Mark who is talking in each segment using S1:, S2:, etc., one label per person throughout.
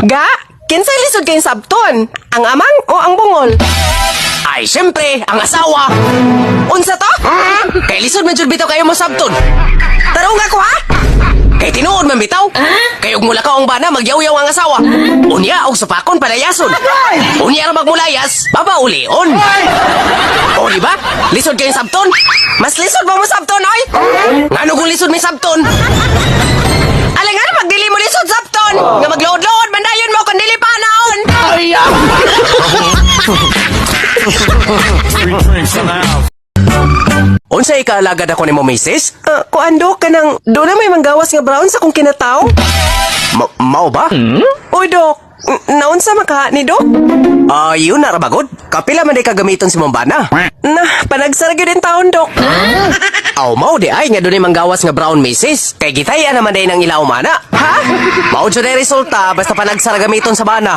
S1: Ga, kinsay lisod kayong sabton? Ang amang o ang bungol?
S2: Ay, syempre, ang asawa.
S1: Unsa to?
S2: Kay lisod man jud bitaw kayo mo sabton.
S1: Tarong ako ha?
S2: Kay tinuod man bitaw. Kay ug mulakaw ang bana, magyawyaw ang asawa. Unya og supakon palayason. Unya ra magmulayas, babaulion. O di ba? Lisod kayong sabton.
S1: Mas lisod ba mo sabton oy?
S2: Ngano kung lisod may sabton?
S1: Alangan pag dili mo lisod sabton. Nga maglood-lood man dayon mo kun dili pa naon.
S3: Three drinks in the house.
S2: Unsa ikaalagad ako nimo, misis?
S1: Kuan, Dok, kanang do na may manggawas nga brown sa kong kinataw?
S2: Mao ba?
S1: Uy, Dok, naunsa maka ni Dok?
S2: Ayun na ra bagod. Kapila man day kagamiton si mong bana.
S1: Na, panagsara gyud in taon, Dok.
S2: Aw, mao di ay nga dunay manggawas nga brown, misis. Kay gitaya naman day nang ilaw mana.
S1: Ha?
S2: Mao jud ay resulta basta panagsara gamiton sa bana.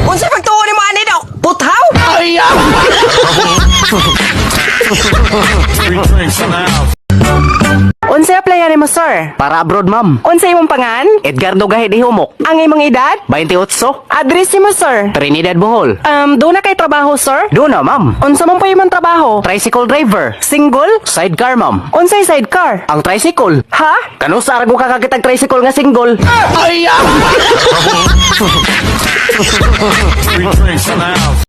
S1: Unsa pagtuo nimo ani, Dok? Puthaw?
S3: Three drinks in the house.
S1: Unsa applyan nimo, sir?
S2: Para abroad, ma'am.
S1: Unsa imong pangan?
S2: Edgardo Gahe di Humok.
S1: Ang imong edad?
S2: 28.
S1: Address nimo, sir?
S2: Trinidad, Bohol.
S1: Do na kay trabaho, sir?
S2: Do na, ma'am.
S1: Unsa man po imong trabaho?
S2: Tricycle driver.
S1: Single?
S2: Sidecar, ma'am.
S1: Unsay sidecar?
S2: Ang tricycle.
S1: Ha?
S2: Kano sa arago kakakitag tricycle nga single?
S3: Three drinks in the house.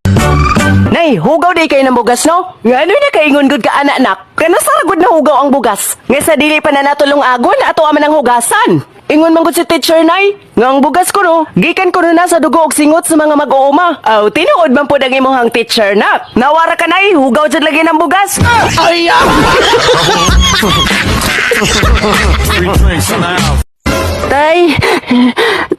S2: Nay, hugaw di kayo ng bugas, no?
S1: Ngano na kaingon gud ka anak nak? Kana sa gud na hugaw ang bugas. Nga sa dili pa na natulong agon ato man ang hugasan. Ingon man gud si teacher nay, nga ang bugas ko no, gikan ko na sa dugo og singot sa mga mag-uuma. Aw, tinuod man pud ang imong teacher nak. Nawara ka nay, hugaw jud lagi ng bugas.
S3: Three drinks in the house.
S1: Tay,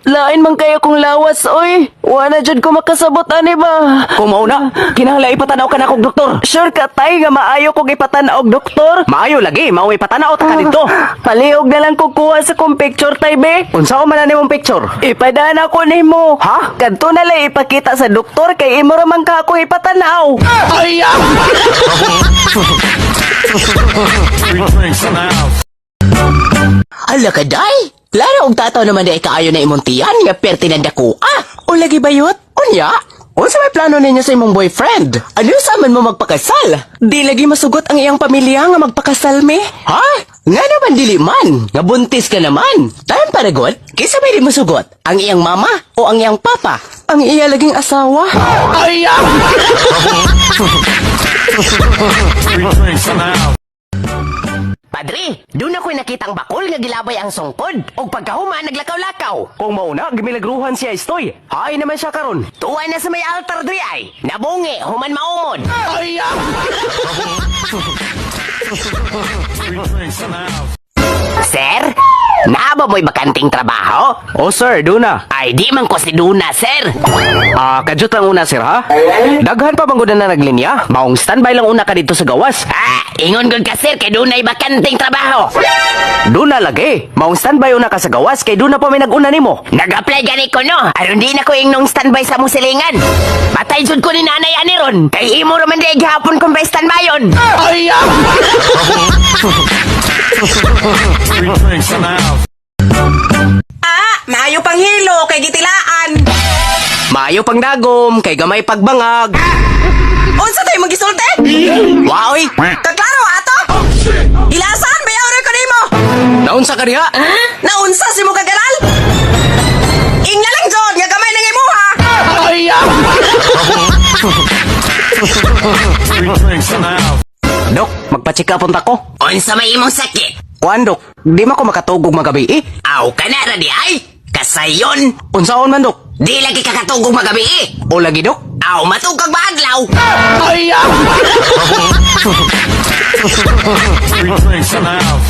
S1: lain man kayo kong lawas, oy. Wala jud ko makasabot ani ba.
S2: Kung mauna, kinahanglan ipatanaw ka na kog doktor.
S1: Sure ka tay nga maayo kog ipatan-aw og doktor?
S2: Maayo lagi, mao ipatanaw ta ka dito.
S1: Palihog na lang ko kuha sa kong picture tay be.
S2: Unsa man na nimong picture?
S1: Ipadaan ako nimo.
S2: Ha?
S1: Kadto na lang ipakita sa doktor kay imo ra man ka ako ipatanaw.
S3: Three drinks in the house.
S2: Hala ka, day! Klaro og tataw naman day kaayo na imong tiyan nga perti ng dako ah. O lagi bayot? Unya? Unsa may plano ninyo sa imong boyfriend? Ano sa man mo magpakasal?
S1: Di lagi masugot ang iyang pamilya nga magpakasal me.
S2: Ha? Nga naman dili man. Nga buntis ka naman. Time para god. Kinsa may di mosugot? Ang iyang mama o ang iyang papa?
S1: Ang iya laging asawa.
S3: Three drinks in the house.
S2: Padre, doon ako'y nakitang bakol nga gilabay ang sungkod. Og pagkahuman, naglakaw-lakaw. Kung mauna, gimilagruhan siya istoy. Hay naman siya karon. Tuwa na sa may altar diri ay. Nabungi, human maumod.
S3: Three drinks in the house.
S2: Sir, naa ba mo'y bakanting trabaho?
S4: Oh sir, duna.
S2: Ay, di man ko si Duna, sir.
S4: Ah, kadyot lang una sir ha. Daghan pa bang na naglinya? Maong standby lang una ka dito sa gawas.
S2: Ah, ingon gud ka sir kay dunay bakanting trabaho.
S4: Duna lagi. Maong standby una ka sa gawas kay duna pa may naguna nimo.
S2: Nag-apply gani ko no. Aron di na ko ingnong standby sa mong silingan. Patay jud ko ni nanay ani ron. Kay imo ra man di gihapon kung pa standbyon.
S3: Three drinks in the house.
S1: Ah, maayo pang hilo kay gitilaan.
S2: Maayo pang dagom kay gamay pagbangag.
S1: Unsa tay magisulti?
S2: Waoy,
S1: Kaklaro ato. Ilasan bayaw ra ko nimo.
S2: naunsa ka diha?
S1: Naunsa si mo kagaral? Ingna lang jud nga gamay nang imuha.
S3: Three drinks in the house.
S4: Dok, magpa-check up unta ko.
S2: Unsa may imong sakit?
S4: Kuan dok, di man ko makatugog magabi eh.
S2: Aw kana ra di ay. Kasayon.
S4: Unsaon man dok?
S2: Di lagi ka katugog magabi eh.
S4: O lagi dok?
S2: Aw matugag maadlaw.
S3: Three drinks in the house.